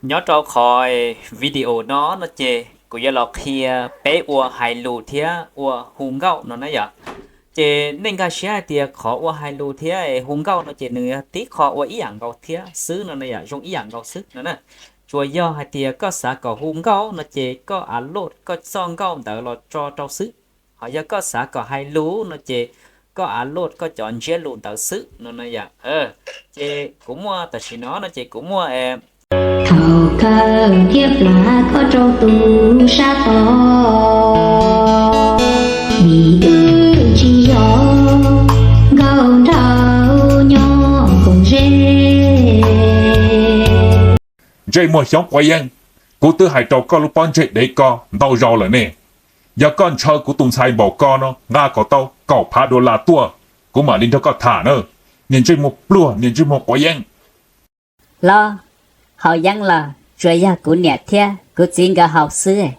Nyob rau qhov video no no ces kuv yuav los qhia peb ua hais lus thiab ua hu nkauj no na yom. Ces nej nkag siab hais tias qhov ua hais lus thiab hu nkauj no ces nws tib qho ua ib yam nkaus thiab xwb no na yom, zoo ib yam nkaus xwb no na. Tsuas yog hais tias koj xav kom hu nkauj no ces koj upload koj txoj nkauj ntawd los tso rau xwb. Ho yog koj xav kom hais lus no ces koj upload koj cov ntsiab lus ntawd xwb no na yom. Ces kuv muaj tam sim no no ces kuv muaj Thaum kawg thiab plam koj rau tus sab tod, vim wb tsis yog nkauj nraug nyob koom ze. Ntsej muag xyoob quav yeeb, kuv twb hais rau koj lub pob ntseg dev ko ntau zaus lawm ne. Yog koj ntshaw kuv tus ntxhais npaum ko no nqa kom tau kaum phav dollar tuaj, kuv mam li nrog koj tham na, niag ntsej muag pluag, niag ntsej muag quav yeeb. Los, haus yeeb los tsuas yog kuv niam thiab kuv txiv nkawd haus xwb,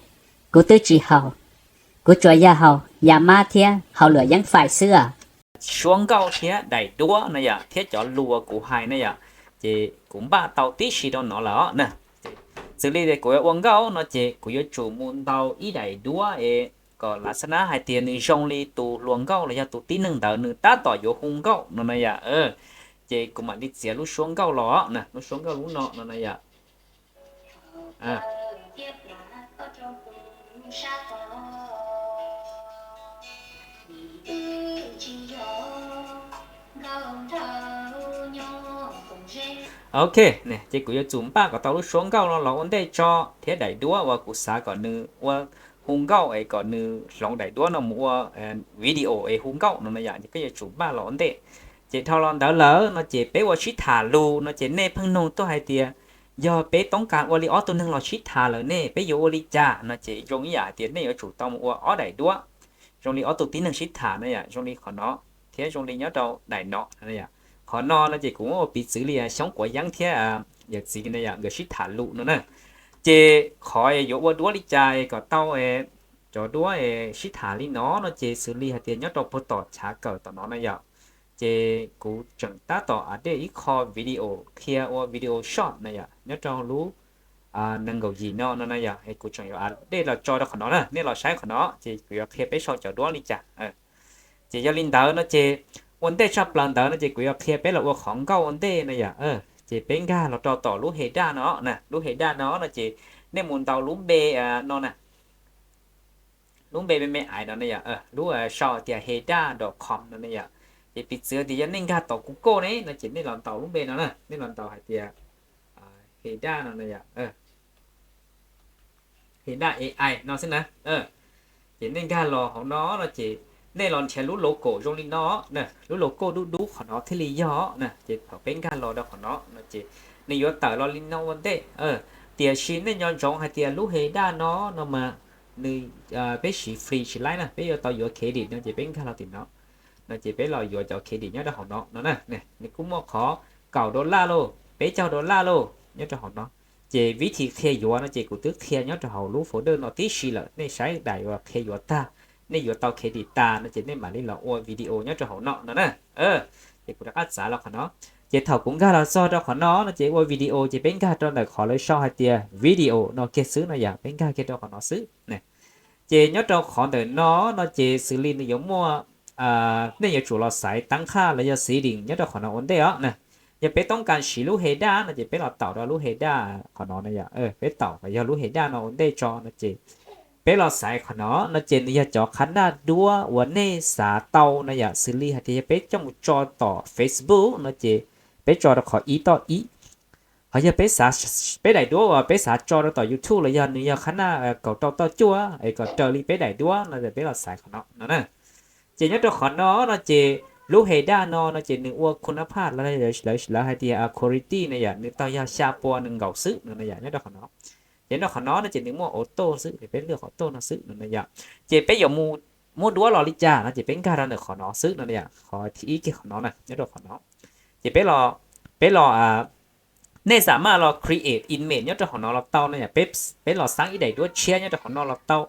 kuv twb tsis haus. Kuv tsuas yog haus yas mab thiab haus luam yeeb fais xwb os. Suab nkauj thiab daim duab no yom, thiab cov lus kuv hais na yom, ces kuv npaj tau tib si rau no lawm os na. Xws li kuv yuav ua nkauj no ces kuv yuav tsum mus ntaus ib daim duab es kom lav xab nab hais tias nws zoo li tus hluas nkauj los yog tus tib neeg ntawd nws tab tom yuav hu nkauj no na yom. Ces kuv mam li txiav lub suab nkauj los na, lub suab nkauj lub no no na yom. Ok, ces kuv yuav tsum npaj kom tau lub suab nkauj no los ua ntej tso thiab daim duab uas kuv xav kom nws ua hu nkauj es kom nws hloov daim duab no mus ua video es hu nkauj no no yom, ces koj yuav tsum npaj los ua ntej. Ces dhau los ntawd lawm no ces peb ua sib tham lus no ces nej pheej nug tuaj hais tias yog peb toob kas ua li ob tug neeg los sib tham lawm ne peb yuav ua li cas no ces zoo ib yam hais tias nej yuav tsum tau mus ua ob daim duab zoo li ob tug tib neeg sib tham na yom, zoo li qhov no thiab zoo li nyob rau daim no. Qhov no no ces kuv muab ua piv txwv li xyoob quav yeeb thiab yawm txiv no yom, nkawd sib tham lus no na. Ces qhov yuav ua duab li cas kom tau cov duab sib tham li no no ces xws li hais tias nyob rau puag tom chav kawm tom no na yom, ces kuv tseem tab tom update ib qho video qhia ua video short na yom, nyob rau lub nees nkaum yim no no na yom, kuv tseem yuav update los tso rau qhov no na, nej los saib qhov no ces kuv yuav qhia peb sau cov duab li cas. Ces yog li ntawd no ces ua ntej tshaj plaws ntawd no ces kuv yuav qhia peb los ua qhov nkauj ua ntej na yom. Ces peb nkag los rau tom lub header no na, lub header no no ces nej mus ntaus lub npe no na, lub npe me me ais no na yom, lub sau hais tias header dot com no na yom. Ces piv txwv tias yog nej nkag tom Google ne no ces nej los ntaus lub npe no na, nej los ntaus hais tias header no na yom, header A I no xwb na. Ces nej nkag los hauv no no ces nej los nrhiav lub logo zoo li no, lub logo dub dub qhov no thiaj li yog na. Ces thaum peb nkag los rau qhov no no ces nws yuav tawm los li no ua ntej. Tiam sis nej nco ntsoov hais tias lub header no no mas nws, peb siv free tsis laib na, peb yuav tau yuav credit no ces peb nkag los tim no no ces peb los yuav cov credit nyob rau hauv no no na. Nws kuj muaj qhov kaum dollar lauj, peb caug dollar lauj nyob rau hauv no. Ces vib thi qhia yuav no ces kuv twb qhia nyob rau hauv lub folder no tib si lawm, nej saib daim uas qhia yuav tag, nej yuav tau credit tas no ces nej mam li los ua video nyob rau hauv no no na. Ces kuv rov qab txav los qhov no. Ces thaum kuv nkag los txog rau qhov no no ces ua video ces peb nkag rau ntawm qhov lawv sau hais tias video no kiag xwb no yom, peb nkag kiag rau qhov no xwb. Ces nyob rau qhov ntawm no no ces xws li nws yuav muaj, nej yuav tsum los xaiv tab qhaj los yog setting nyob rau qhov no ua ntej os na. Yog peb toob kas siv lub header no ces peb los taum rau lub header qhov no na yom, peb taum kom yog lub header no ua ntej tso no ces peb los xaiv qhov no no ces nws yog cov qhab naj duab uas nej xav tau na yom, xws li hais tias yog peb coj mus tso tom Facebook no ces peb tso rau qhov ib toj ib. Ho yog peb xav, peb daim duab uas peb xav tso rau tom YouTube los yog nws yog qhab naj kaum rau toj cuaj es kom raws li peb daim duab no ces peb los xaiv qhov no no na. Ces nyob rau qhov no no ces lub header no no ces nws ua khun nab phaj, lawv hais tias quality na yom, nws tau yog xya pua nees nkaum xwb no na yom, nyob rau qhov no. Ces nyob rau qhov no no ces nws muaj auto xwb, peb lwaj qhov auto no xwb no na yom. Ces peb yuav mus muab duab los li cas no ces peb nkag rau ntawm qhov no xwb no na yom, qhov thib ib kiag qhov no na, nyob rau qhov no. Ces peb los, peb los, nej xav maj los create image nyob rau qhov no los tau no yom, peb, peb los xab ib daim duab tshiab nyob rau qhov no los tau.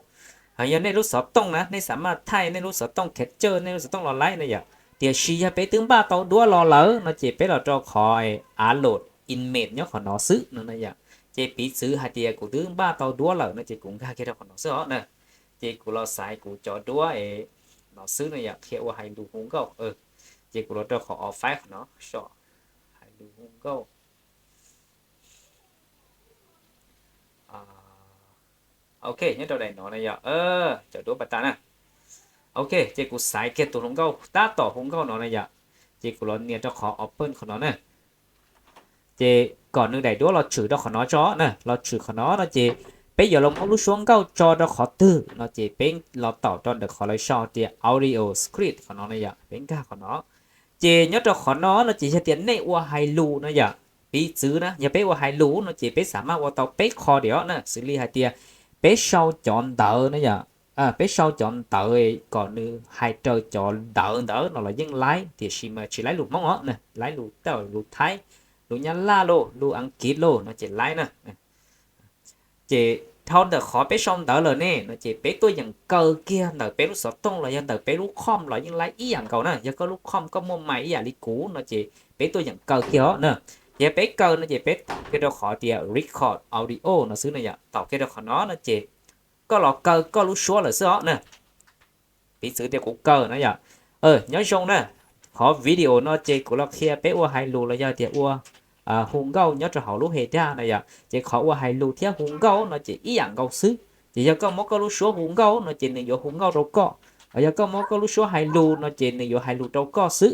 Yog nej lub xov tooj na, nej xav maj thaij nej lub xov tooj capture nej lub xov tooj los laib na yom. Tiam sis yog peb twb npaj tau duab los lawm no ces peb los rau qhov upload image nyob qhov no xwb no na yom. Ces piv txwv hais tias kuv twb npaj tau duab lawm no ces kuv nkag kiag rau qhov no xwb os na. Ces kuv los xaiv kuv cov duab es no xwb no yom, qhia ua hais lus hu nkauj. Ces kuv los rau qhov off five qhov no, so hais lus hu nkauj. Ok, nyob rau daim no na yom, cov duab pas tas na. Ok, ces kuv xaiv kiag tus hluas nkauj tab tom hu nkauj no na yom. Ces kuv los nias rau qhov open qhov no na. Ces kom nws daim duab los tshwm rau qhov no tso na, los tshwm qhov no no ces peb yuav los muab lub suab nkauj tso rau qhov twg no ces peb los taum rau ntawm qhov lawv sau tias audio script qhov no na yom, peb nkag qhov no. Ces nyob rau qhov no no ces yog tias nej ua hais lus no yom, piv txwv na, yog peb ua hais lus no ces peb xam maj ua tau peb qho diam na, xws li hais tias peb sau cov ntawv na yom, peb sau cov ntawv kom nws hais raws cov ntawv ntawd no los yeej laib, tiam sis mas tsis laib lus Hmoob os, laib lus Thaib, lus Thaib, lus Nyab Laj lauj, lus Askiv lauj no ces laib na. Ces dhau ntawm qhov peb sau ntawv lawm ne no ces peb tuaj yeem kaw kiag ntawm peb lub xov tooj los yog ntawm peb lub com los yeej laib ib yam nkaus na. Yog koj lub com koj muaj mais ib yam li kuv no ces peb tuaj yeem kaw kiag os na. Ces yog peb kaw no ces peb taum kiag rau qhov tias record audio no xwb na yom, taum kiag rau qhov no no ces koj los kaw koj lub suab lawm xwb os na. Piv txwv tias kuv kaw na yom. Nyob zoo na, qhov video no ces kuv los qhia peb ua hais lus los yog tias ua hu nkauj nyob rau hauv lub he daj na yom. Ces qhov ua hais lus thiab hu nkauj no ces ib yam nkaus xwb. Ces yog koj muab koj lub suab hu nkauj no ces nws yuav hu nkauj rau koj, yog koj muab koj lub suab hais lus no ces nws yuav hais lus rau koj xwb.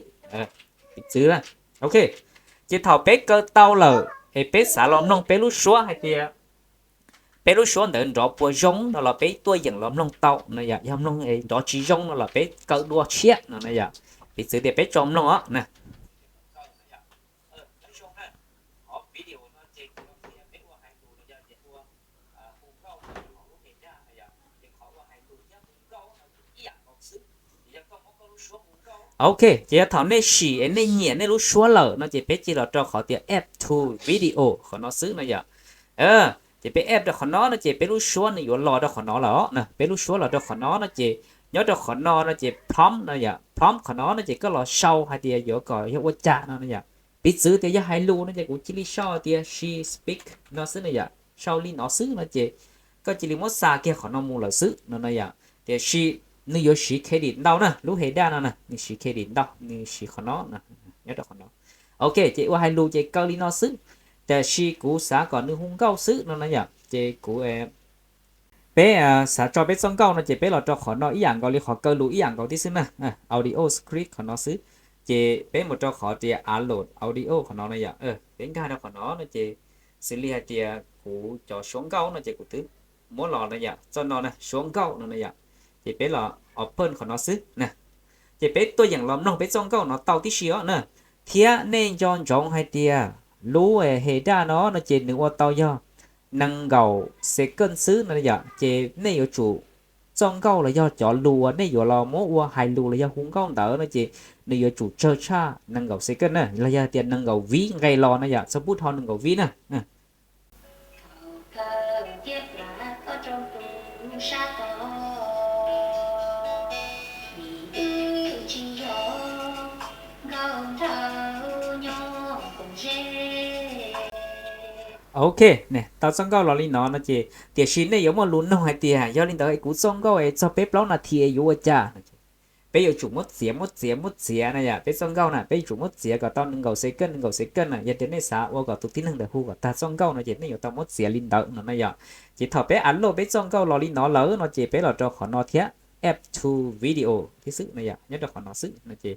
Piv txwv na. Ok, ces thaum peb kaw tau lawm es peb xav los mloog peb lub suab hais tias peb lub suab ntawd nrov puas zoo no los peb tuaj yeem los mloog tau no yom. Yog mloog nrov tsis zoo no los peb kaw dua tshiab no na yom. Piv txwv tias peb tso mloog os na. Ok, ces yog thaum nej sim es nej nyiam nej lub suab lawm no ces peb cia los rau qhov tias add to video qhov no xwb no yom. Ces peb add rau qhov no no ces peb lub suab nws yuav los rau qhov no lawm os na. Peb lub suab los rau qhov no no ces nyob rau qhov no no ces prompt no yom, prompt qhov no no ces koj los sau hais tias yuav kom yog ua cas no no yom. Piv txwv tias yog hais lus no ces kuv cia li sau tias she speak no xwb no yom. Sau li no xwb no ces koj cia li muab xa kiag qhov no mus lawm xwb no no yom. Tiam sis nws yuav siv credit ntau na, lub he daj no na nws siv credit ntau, nws siv qhov no, nyob rau qhov no. Ok, ces ua hais lus ces kaw li no xwb. Tiam sis kuv xav kom nws hu nkauj xwb no no yom. Ces kuv, peb xav tso peb txoj nkauj no ces peb los rau qhov no ib yam nkaus li qhov kaw lus ib yam nkaus tib xwb na. Audio script qhov no xwb. Ces peb mus rau qhov tias upload audio qhov no no yom. Peb nkag rau qhov no no ces xws li hais tias kuv cov suab nkauj no ces kuv twb muab los no yom, txoj no na suab nkauj no no yom. Ces peb los open qhov no xwb na. Ces peb tuaj yeem los mloog peb txoj nkauj no tau tib si os na. Thiab nej nco ntsoov hais tias lub he daj no no ces nws ua tau yog nees nkaum second xwb no yom. Ces nej yuav tsum, txoj nkauj los yog cov lus uas nej yuav los muab ua hais lus los yog hu nkauj ntawd no ces nws yuav tsum tsawg tshaj nees nkaum second na, los yog tias nees nkaum vib nqe los no yom, txhob pub dhau nees nkaum vib na. Ok, tau txoj nkauj los li no no ces tiam sis nej yuav muaj lus nug hais tias yog li ntawd kuv txoj nkauj es txog peb plaub nas this es yuav ua cas? Peb yuav tsum muab txiav muab txiav muab txiav na yom, peb txoj nkauj na peb yuav tsum muab txiav kom tau nees nkaum second nees nkaum second na. Yog tias nej xav ua kom tus tib neeg ntawd hu kom tag txoj nkauj no ces nej yuav tau muab txiav li ntawd no na yom. Ces thaum peb upload peb txoj nkauj los li no lawm no ces peb los rau qhov no thiab, add to video thiab xwb no yom, nyob rau qhov no xwb no ces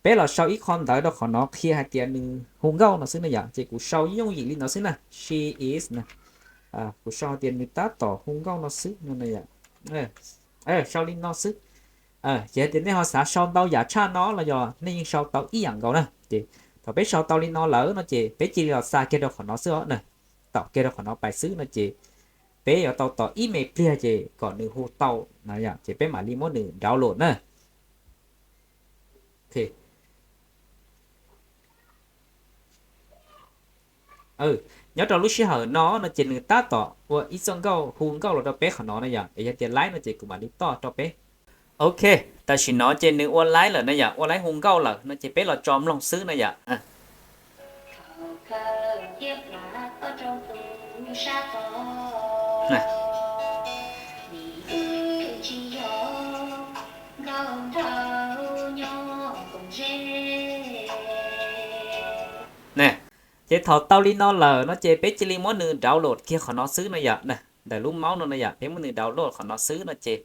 peb los sau ib qho ntawv rau qhov no qhia hais tias nws hu nkauj no xwb no yom. Ces kuv sau yooj yim li no xwb na, she is na. Kuv sau hais tias nws tab tom hu nkauj no xwb no yom. Sau li no xwb. Ces hais tias nej ho xav sau ntau yam tshaj no los yog nej yeej sau tau ib yam nkaus na. Ces thaum peb sau tau li no lawm no ces peb cia li los xa kiag rau qhov no xwb os na. Taum kiag rau qhov no pais xwb no ces peb yuav tau tos ib me pliag ces kom nws hu tau no yom, ces peb mam li muab nws download na. Nyob rau lub sij hawm no no ces nws tab tom ua ib txoj nkauj hu nkauj los rau peb qhov no na yom. Es yog tias laib no ces kuv mam li toj rau peb. Ok, tam sim no ces nws ua laib lawm na yom, ua laib hu nkauj lawm no ces peb los tso mloog xwb na yom. Ces thaum tau li no lawm no ces peb cia li muab nws download kiag qhov no xwb no yom. Ntawm lub mouse no no yom, peb muab nws download qhov no xwb no ces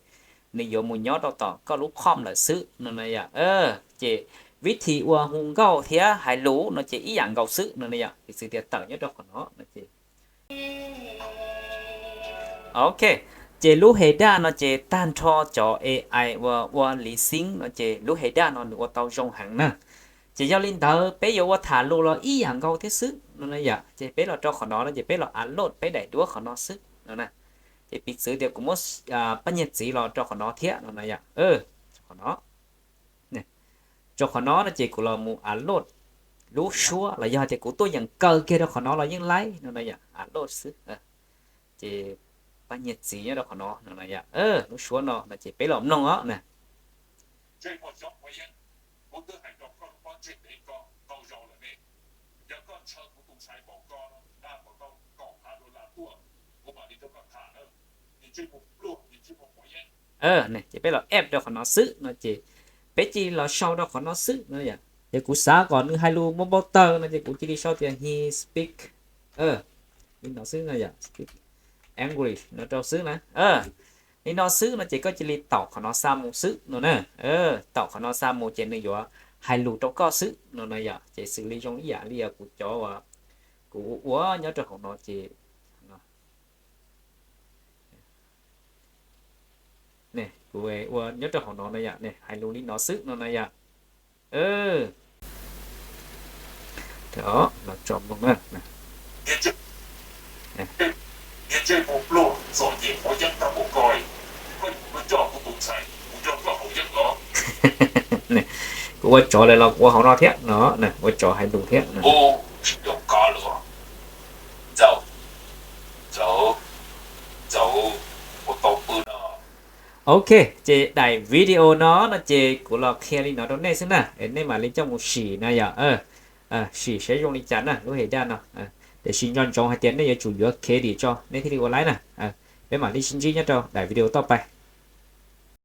nws yuav mus nyob rau tom koj lub com lawm xwb no no yom. Ces vib thim ua hu nkauj thiab hais lus no ces ib yam nkaus xwb no no yom, piv txwv tias tawm nyob rau qhov no no ces Ok, ces lub header no ces tag nrho cov A I uas ua lip sync no ces lub header no nws ua tau zoo heev na. Ces yog li ntawd peb yuav ua tham lus los ib yam nkaus thiab xwb no na yom. Ces peb los rau qhov no no ces peb los upload peb daim duab qhov no xwb no na. Ces piv txwv tias kuv muab paj nyiaj txiv los rau qhov no thiab no na yom. Qhov no, rau qhov no no ces kuv los mus upload lub suab los yog tias kuv tuaj yeem kaw kiag rau qhov no los yeej laib no na yom, upload xwb. Ces paj nyiaj txiv nyob rau qhov no no na yom, lub suab no no ces peb los mloog os na. Ces peb los app rau qhov no xwb no ces peb cia li los sau rau qhov no xwb no yom. Ces kuv xav kom nws hais lus npau npau taws no ces kuv cia li sau tias he speak li no xwb no yom, speak English no rau xwb na. Li no xwb no ces koj cia li taum qhov no xa mus xwb no na. Taum qhov no xa mus ces nws yuav hais lus rau koj xwb no na yom. Ces xws li zoo ib yam li kuv cov uas kuv ua nyob rau hauv no ces kuv ua nyob rau hauv no no yom, hais lus li no xwb no na yom. Los tso mloog na. Kuv ua tsov lawm los kuv ua hauv no thiab no, ua tsov hais lus thiab. Ok, ces daim video no no ces kuv los qhia li no rau nej xwb na, nej mam li coj mus sim na yom. Sim saib zoo li cas na lub header no. Tiam sis nco ntsoov hais tias nej yuav tsum yuav credit tso nej thiaj li ua laib na. Peb mam li sib ntsib nyob rau daim video toj pais.